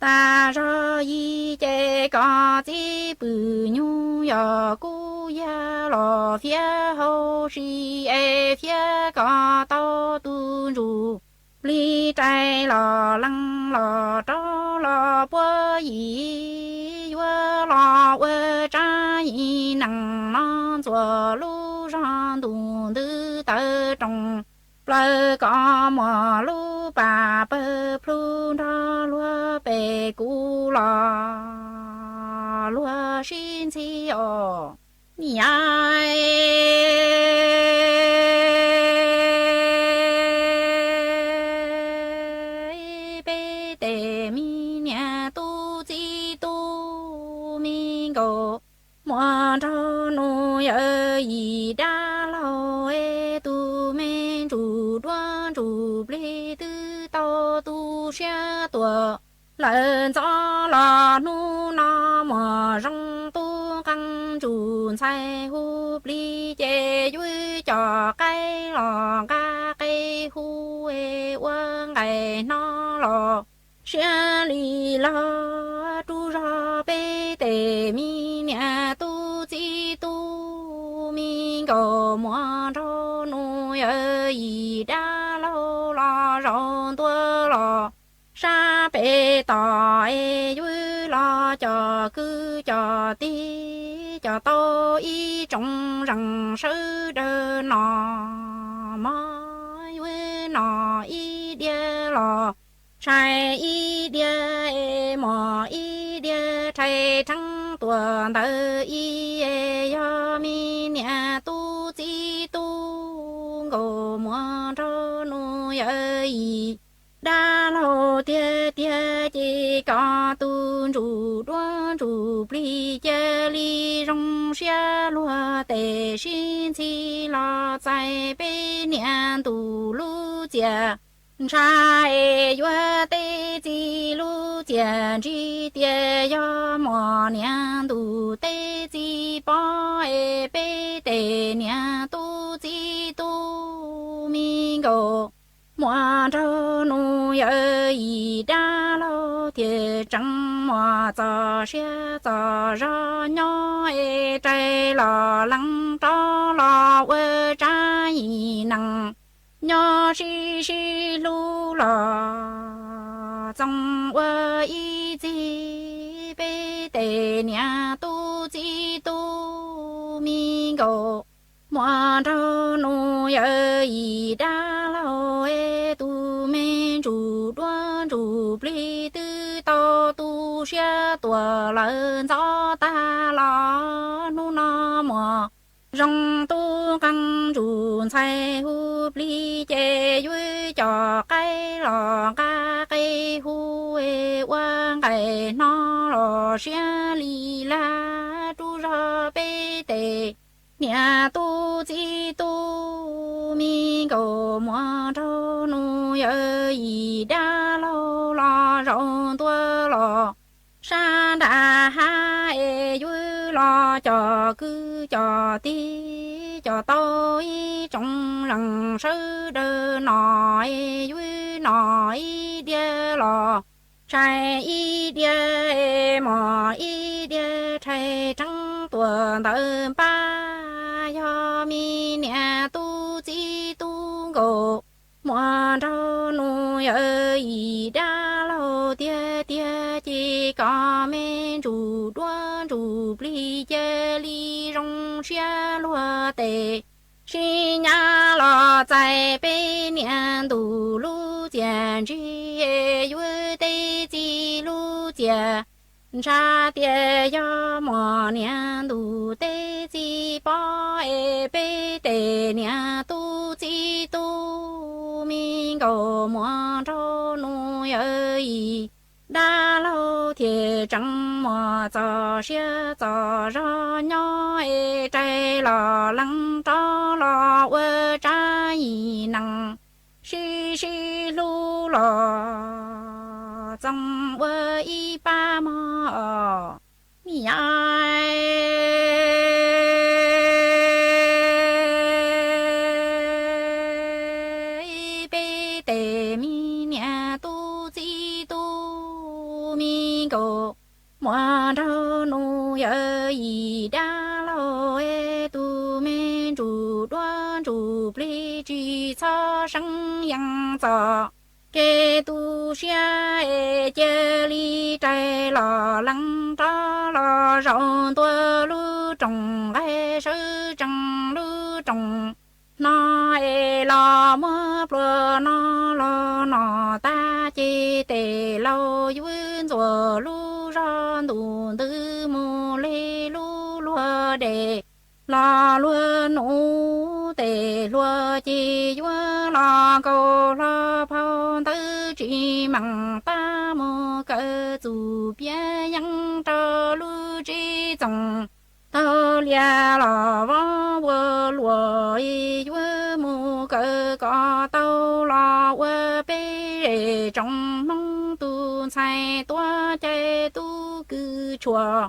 tas zog yig ces koj txib pwm nyuj yog kub yag los fiab hauv si es fiab koj tau tus ntsuj plig rais los lees los rov los puab yim yuav los ua tsab yim nees no ntxuav lub zog ntuj ntws tawv roos plaws koj muam lub pas pawg plhu nrog luag pem kuv los luag sib ntxhi os. Niam, peb tes me niam tub txib tub me nkaus muam nraug nus yawm yim dab laug es tus me ntsuj duab ntsuj plig twb tau tu siab tuaj lawm ntxov los hnub no muam zoo tub nqeeb ntsuj ntxhais hu plig ces yuav coj qaib los nqa qe hu es ua nqaij hno los siab li log rub zog peb tes me niam tub txib tub me nkaus muam nraug nus yawm yim dab laug los zaum ntua los sab pem toj es yuav los coj kwv coj tij coj tau ib tsoom zeej sawv daws no mog yuav no ib diav los tshais ib diav es muam ib diav rhais rheeb tuaj ntawm ib es yog me niam tub txib tub nkaus muam nraug nus yawm yim dab laug tiag tiag ces koj tus ntsuj duab ntsuj plig cia li zoo siab luag tes sib ntxhi los txais peb niam ntus lub txiaj ntsha es yuav teb txij lub txiaj ntsig tias yog muam niam ntus teb txij pov es peb tes niam tub txib tub me nkaus muam nraug nus yawm yim dab laug thiaj tseem muaj txoj sia txoj zog nyob es rais los lees rov los ua tsab yim nees nyob sib sib hlub los txoos ua ib txhij peb tes niam tub txib tub me nkaus muam nraug nus yawm yim dab laug es tus me ntsuj duab ntsuj plig twb tau tu siab tuaj lawm ntxov tag los hnub no muam zoo tub nqeeb ntsuj ntxhais hu plig ces yuav coj qaib los nqa qe hu es ua nqaij hno los siab li lag rub zog peb tes niam tub txib tub me nkaus muam nraug nus yawm yim dab laug los zaum ntua los sab nram hav es yuav los coj kwv coj tij coj tau ib tsoom zeej sawv daws no es yuav no ib diav los tshais ib diav es muam ib diav rhais rheeb tuaj ntawm npab yog me niam tub txib tub nkaus muam nraug nus yawm yim dab laug tiag tiag ces koj me ntsuj duab ntsuj plig cia li zoo siab luag tes sib nyab los txais peb niam ntus lub txiaj ntsig yuav teb txij lub txiaj ntsha tias yog muam niam ntus teb txij pov es peb tes niam tub txib tub me nkaus muam nraug nus yawm yim dab laug thiaj tseem muaj txoj sia txoj zog nyob es rais los lees rov los ua tsab yim neeg sib sib hlub los txoos ua ib pab mog. Mim, peb tej me niam tub txiv tub me nkauj, muaj nraug nus yawm yij dab laug es tus me ntsuj duab ntsuj plig tsis txhob seev yees txoj kev tu siab es cia li rais los lees rov los zaum ntua lub rooj nqaij sawv tsees lub rooj hno es los muab pluas no los no tag ces tes laus yuav ntxuav lub zog ntuj ntws mus li lub luag dej los luag nus tes hluas ces yuav los nkaus hlo phau ntawv tsis meem tab mus kawm txuj piav yeeb rau lub tsev txoos taug liaj los vov ua luam yuav mus kawm kom tau los ua peb zej tsoom Hmoob tus ntxhais tuav cai tub kws tshuaj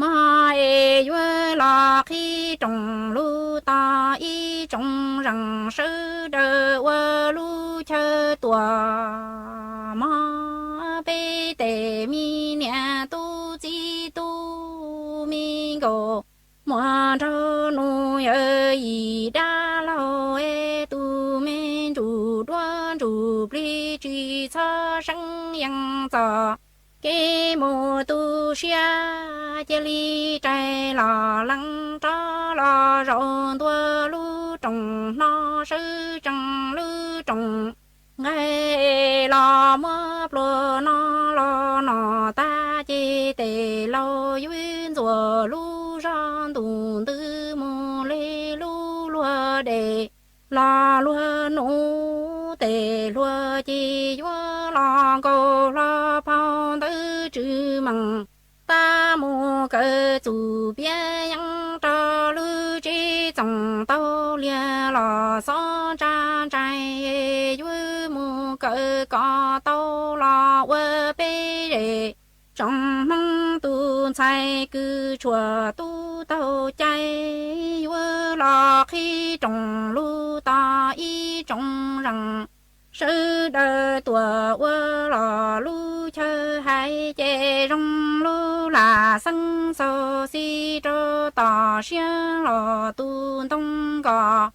mog es yuav los qhib rooj lug tog ib tsoom zeej sawv daws ua lub chaw tuam mog. Peb tej me niam tub txiv tub me nkauj, muaj nraug nus yawm yij dab laug es tus me ntsuj duab ntsuj plig tsis txhob seev yees txoj kev mus tu siab cia li rais los lees rov los zaum ntua lub rooj hno sawv tsees lub rooj nqaij los muab pluas no los no tag ces tes laus yuav ntxuav lub zog ntuj ntws mus li lub luag dej los luag nus tes hluas ces yuav los nkaus hlo phau ntawv tsis meem tab mus kawm txuj piav yeeb rau lub tsev txoos taug liaj los xov tsa ntsais yuav mus kawm kom tau los ua peb zej tsoom Hmoob tus ntxhais kws tshuaj tub taug cai yuav los qhib rooj lug tog ib tsoom zeej sawv daws tuaj ua los lub chaw hais ces zoo lub lag xeeb xaus xis rau tom siab los tu ntoo nkos.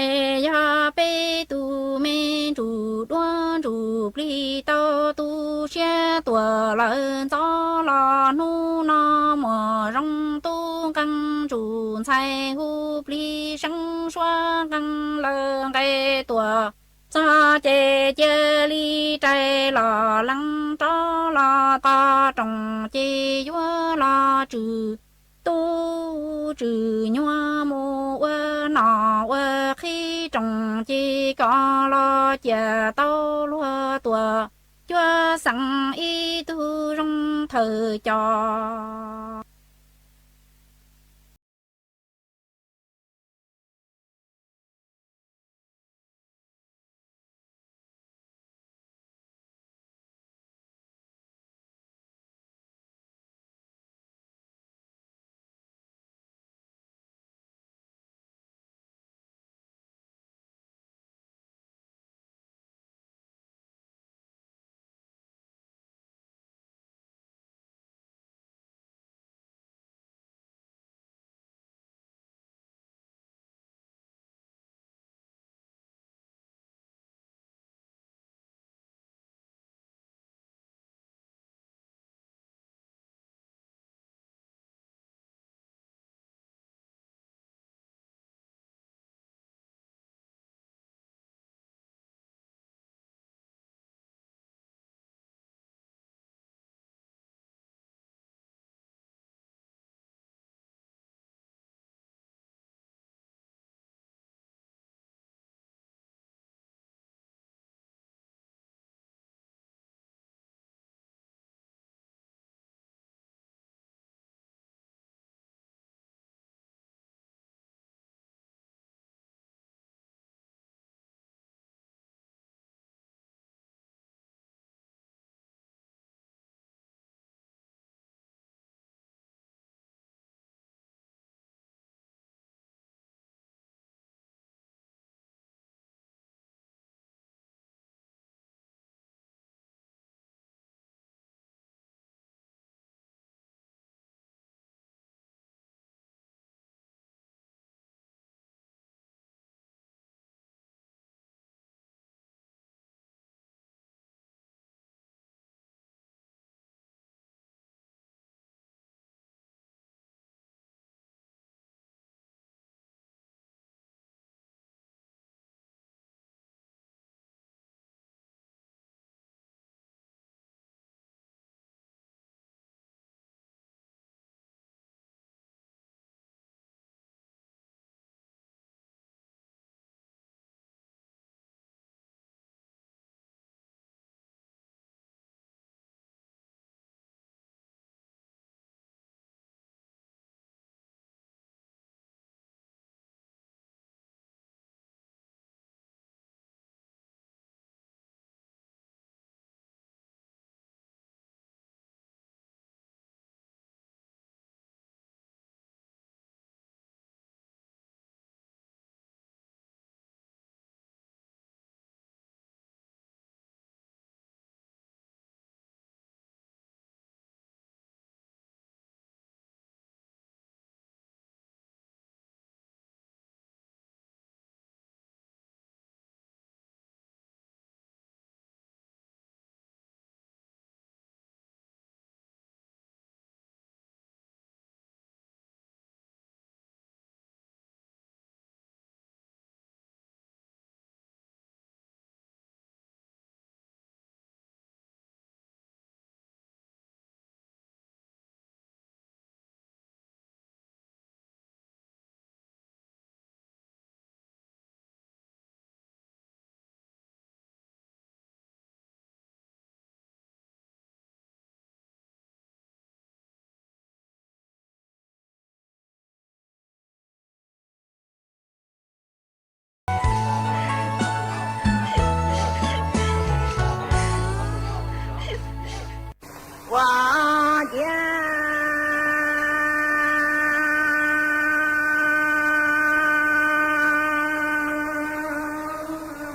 Es yog peb tus me ntsuj duab ntsuj plig tau tu siab tuaj lawm ntxov los hnub no muaj zoo tub nqeeg ntsuj ntxhais hu plig seev suab nqeeg lawm nqe tuaj txog ces cia li rais los lees rov los tos rooj ces yuav los tswm tub tswm nyuag mus ua nom ua qhib rooj ces kom los cia tau luag tuaj cuab xeem ib tug zoo thawj coj. Ua ciav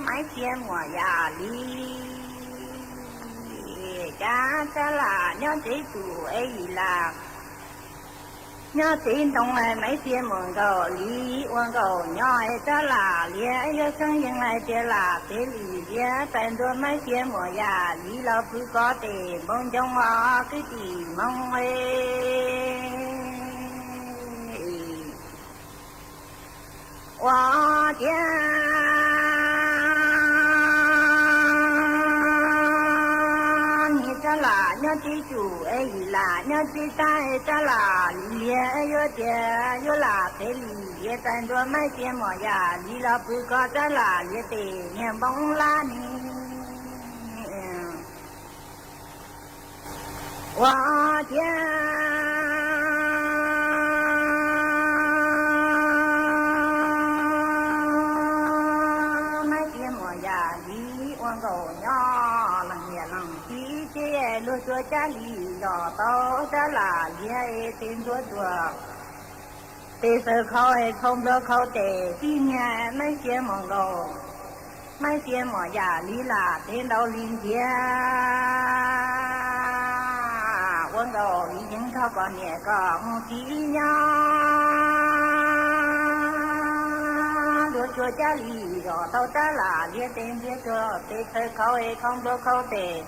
Maiv Xiav Muam Yam Li, cas Tsab Lam nyob tsev tsuj es Yim Lam nyob tsev ntoo, Maiv Xiav Muam Nkaus Li ua nkaus nyob, Tsab Lam Liav yuav xeeb yees hais tias Lam Phev Lim Liav txais ntua Maiv Xiav Muam Yam Li los pw ko tes npoo ncoo os kwv tij Hmoob. Ua ciav Tsab Lam nyob tsev tsuj es Yim Lam nyob tsev tab, Tsab Lam Liav yuav tias yuav Lam Phev Lim Liav txais ntua Maiv Xiav Muam Yam Li los pw ko Tsab Lam Liav tes niag npoo lab ni. Ua ciav Maiv Xiav Muam Yam Li ua nkaus nyob lees niam lees txiv, ces luag tsuas Tsab Lim zos tau Tsab Lam Liav tes ntua tuag. Tes xaws khau es khau nplua khau tes tib niag Maiv Xiav Muam Nkaus, Maiv Xiav Muam Yam Li Lam Phev Ntaus Li Ntiav ua nkaus li yeej nrog kom niam kom mus txiv nyob. Luag tsuas Tsab Lim zos tau Tsab Lam Liav tes ntiav tuag, tes xaws khau es khau nplua khau tes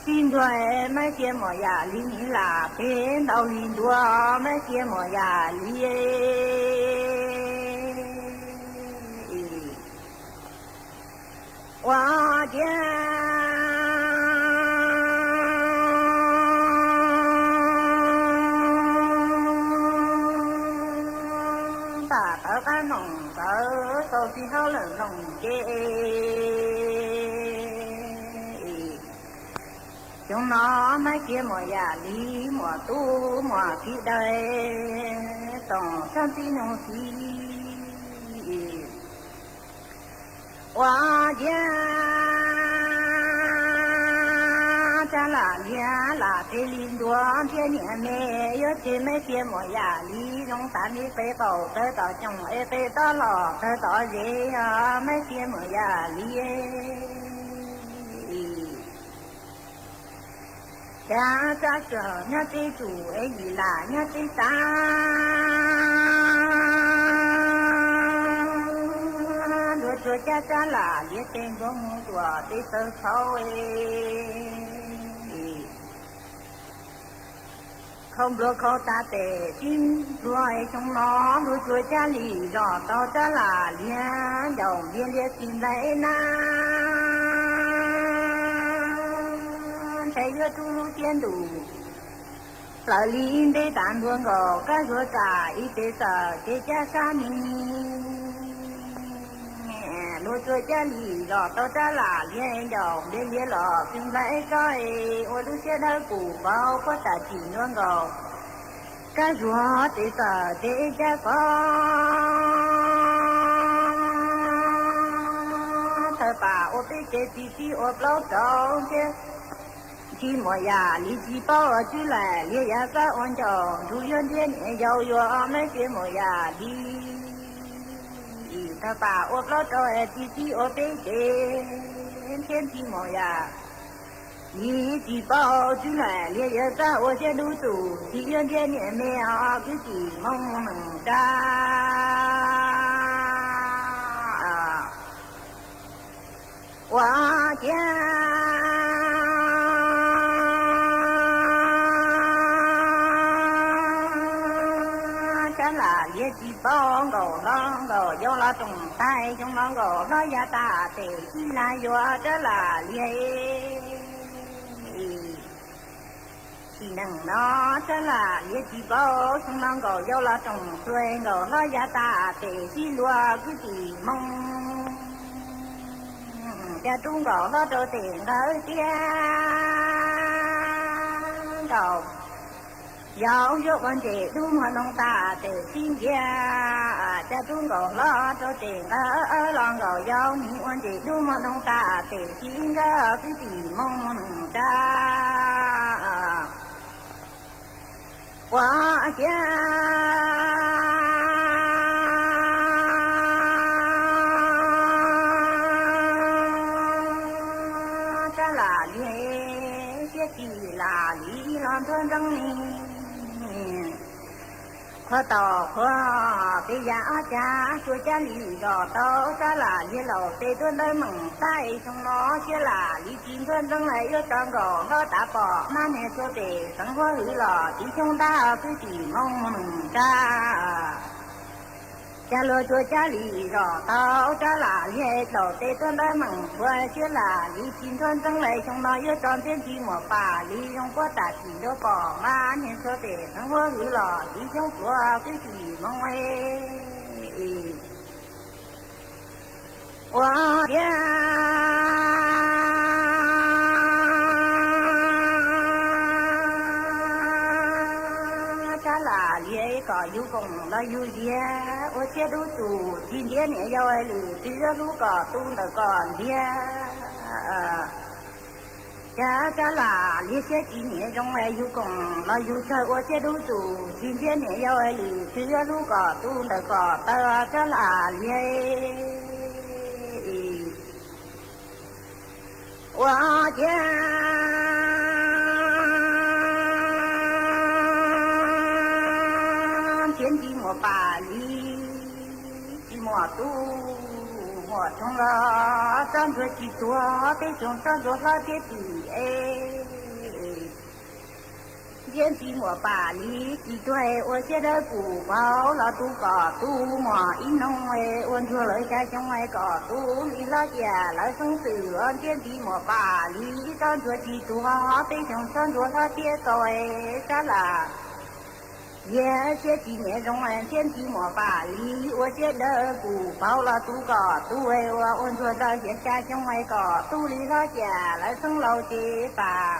tib ntua, Maiv Xiav Muam Yam Li Lam Phev Ntaus Li Ntuav, Maiv Xiav Muam Yam Li ua ciav Tam tawv qab noog tawv tau txij hauj lwm noog ces, xyoo no Maiv Xiav Muam Yam Li muam tub muam kiv dawb toom sab ntxib noog txiv. Ua ciav Tsab Lam Liav Lam Phev Li Ntuav nrhiav niam me, yuav tseg Maiv Xiav Muam Yam Li zoo tas li qe qaum tawv tom coom es qe tob los tawv tom zes os, Maiv Xiav Muam Yam Li. Cas Tsab Tsuag nyob tsev tsuj es Yim Lam nyob tsev tav, luag tsuas cab Tsab Lam Liav tes ntua mus tuam tes tawv txhau. Khau nplua khau tas tes sib nplua, xyoo no luag tsuas Tsab Lim zos tau Tsab Lam Liav ncaus ntiav liav txij nplaig na, ntshai yuav rub lub siab ntuj plaws li ib ntev tas ntua nkaus, Kab Zuag kam ib tes txawm ces cab sab ni. Luag tsuas Tsab Lim zos tau Tsab Lam Liav ncaus ntiav liav los txij nplaig tsob, ua lub siab dawb pus vau puab tam sim ntua nkaus, Kab Zuag tes txawm ces cab pov thawj pas ua peb ces txiv txib ua plaub rau thiab. Tsis muaj yam li tsis paub ua tswb lam liag yav xab ua ncaus nrug yuav ntiab niam yau yuav meb xiab muaj yam li thawj pas ua plaub rau es txiv txib ua peb ces thiab tsis muaj yam li tsis paub tswb lam liag yav xab ua siab dub tus tsis yuav ntiab niam me os kwv tij Hmoob neej tsa. Ua ciav Tsab Lam Liag tsis paub nkaus hlob nkaus yau los roos tag, xyoo no nkaus hlob yav tas tes tsis lam yuav Tsab Lam Liag. Tsis neeg no Tsab Lam Liag tsis paub, xyoo no nkaus yau los roos tuag nkaus hlob yav tas tes sib luag kwv tij Hmoob. Cas rub nkaus hlob rau tes nqawd tiag nkaus. Yau yuav ua ntses dub muag noo tas tes sib ntiag, cas rub nkaus hlob rau tes nqawd los nkaus yau nim ua ntses dub muag noo tas tes sib ntiag kwv tij Hmoob neej tsa. Ua ciav rab lam liag siab tsis lam li los ntuag nreeb li. Qhuav tau qhuav peb yam ob cag, tsuas cab li zos tau rab lam liag laus tes tuaj ntawd meem tab xyoo no siab lam li tsis ntuag nreeb li, yuav tso nkaus hlob tav pom mab niag txhua pem xeev huab hwv los tiv xyoob ntab kwv tij Hmoob meem rab. Cas luag tsuas cab li zos tau rab lam liag laus tes tuaj ntawd meem qhuav siab lam li tsis ntuag nreeb li, xyoo no yuav tso ntxhiab ntxi muas pam li zoo puab tam sim ntuag pom mab niag txhua pem xeev huab hwv los tiv xyoob pluav kwv tij Hmoob. Ua ciav rab lam liag kom yug koom los yug ziab, ua siab dub txuj tsis ntiab niam yau lwm twg yuav hlub kom tu ntawm kom ntiag. Cas rab lam liag siab tsis niam zoo, yug koom los yug tsawg, ua siab dub txuj tsis ntiab niam yau lwm twg yuav hlub kom tu ntawm kom taw, rab lam liag. Ua ciav ntxhiab ntxi muas pam li tsis muaj tub muaj tshoob los tsob ntsuag tsis tuag, peb xyoo tsob ntsuag hlob thiab txim es. Ntxhiab ntxi muas pam li tsis tuag, ua siab dawb pus vauv los tu kom tu muaj ib hnub, ua ntsuag lawv xya xyoo kom tu li hlob cia lawv xeeb xwm. Ntxhiab ntxi muas pam li tsob ntsuag tsis tuag, peb xyoo tsob ntsuag hlob thiab txo, rab lam liag siab tsis niam zoo, ntxhiab ntxi muas pam li ua siab dawb pus vauv los tu kom tu, ua ua ntsuag lawv xya xyoo kom tu li hlob cia lawv xeeb laus ces pam.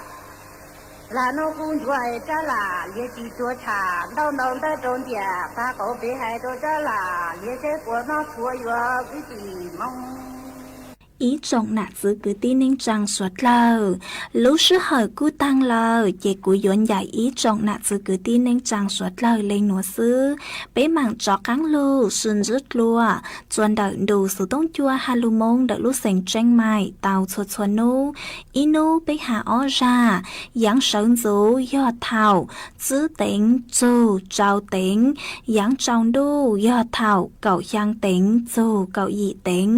Lam noj kub ntsuag, rab lam liag tsis tuag, tsham ntau ntau ntawd rau ntiam pab qauv pem hais rau rab lam liag seb puas noj txhua yuav kwv tij Hmoob. Ib tsoom nam txwv kwv tij neej tsaa suav dlawg, lub sij hawm kuj taag lawm ces kuv yuav ncaim ib tsoom nam txwv kwv tij neej tsaa suav dlawg le nuav xwb. Peb maam tso qaab lug sib ntsib dlua txuas ntawm ntu xuv toob cua ha lug moo ntawm lub xeev Tseeb Maim tau txhua txhua nub. Ib nub peb has ob zag, yaav sawv ntxuv yog thaum tsib teev txug rau teev, yaav tsaus ntuj yog thaum kaum xyaa teev txug kaum yim teev.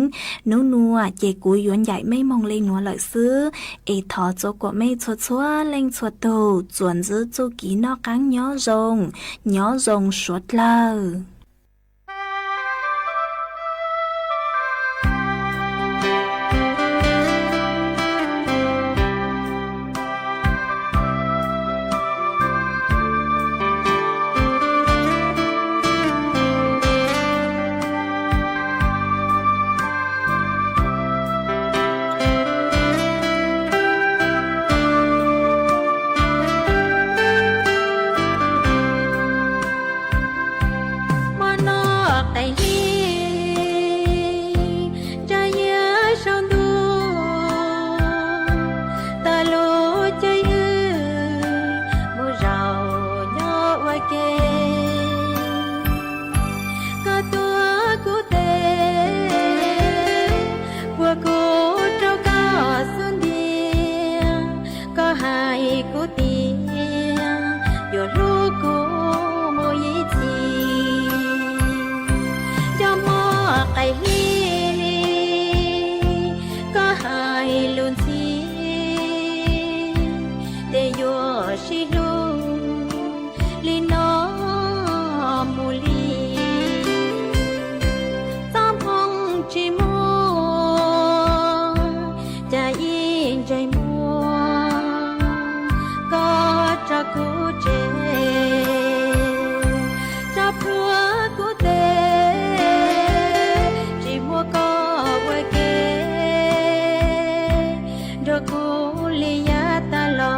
Nub nuav ces kuv yuav ncaim mej moog le nuav lawm xwb, es thov txua kuam mej txhua txhua leej txhua tug txuas ntsib txuj kev noj qaab nyob zoo, nyob zoo suav dlawg. Muaj noj qees hli, tsa yiab saum ntuj, tawm lub cwj ywm mus zaum nyob ua ke. Koj tuav kuv tes, puag kuv rau koj xub ntiag, koj hais kuv tias yuav hlub kuv mus ib txhis. Cov muaj qees hli, koj hais lus ntxhi, ces yuav sib hlub li no mus li. Txoj hmoo tsis muaj, cas ib ntsais muag koj tso kuv tseg. Tso plhuav kuv tes, tsis muaj koj ua ke nrog kuv li yav tas los.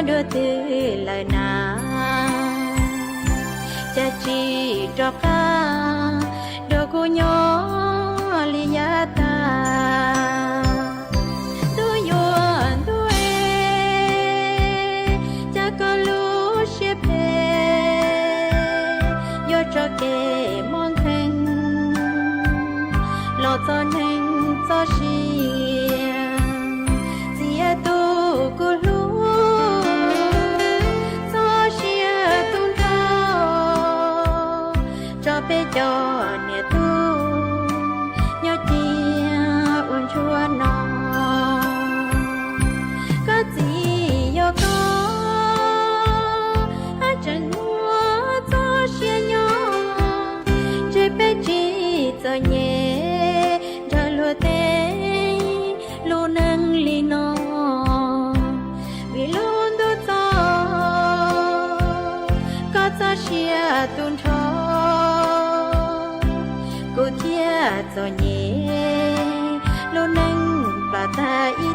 Dua twg lawm na, cas tsis rov qab dua kuv nyob li yav tag. Ntuj yuav ntuj es, cas koj lub siab phem yuav tso kev mob nkeeg los txog neeg txoj sia. Txiav tus kuv hlub, txoj sia tu nrho, tso peb cov niam tub nyob cia ua ntsuag no. Koj txiv yog koj, haj tseem muaj txoj sia nyob, ntshe peb tsis txom nyem nrog luag tej lub neej li no. Vim lub ntuj txom, koj txoj sia tu nrho, kuv thiaj txom nyem lub neej plam tag ib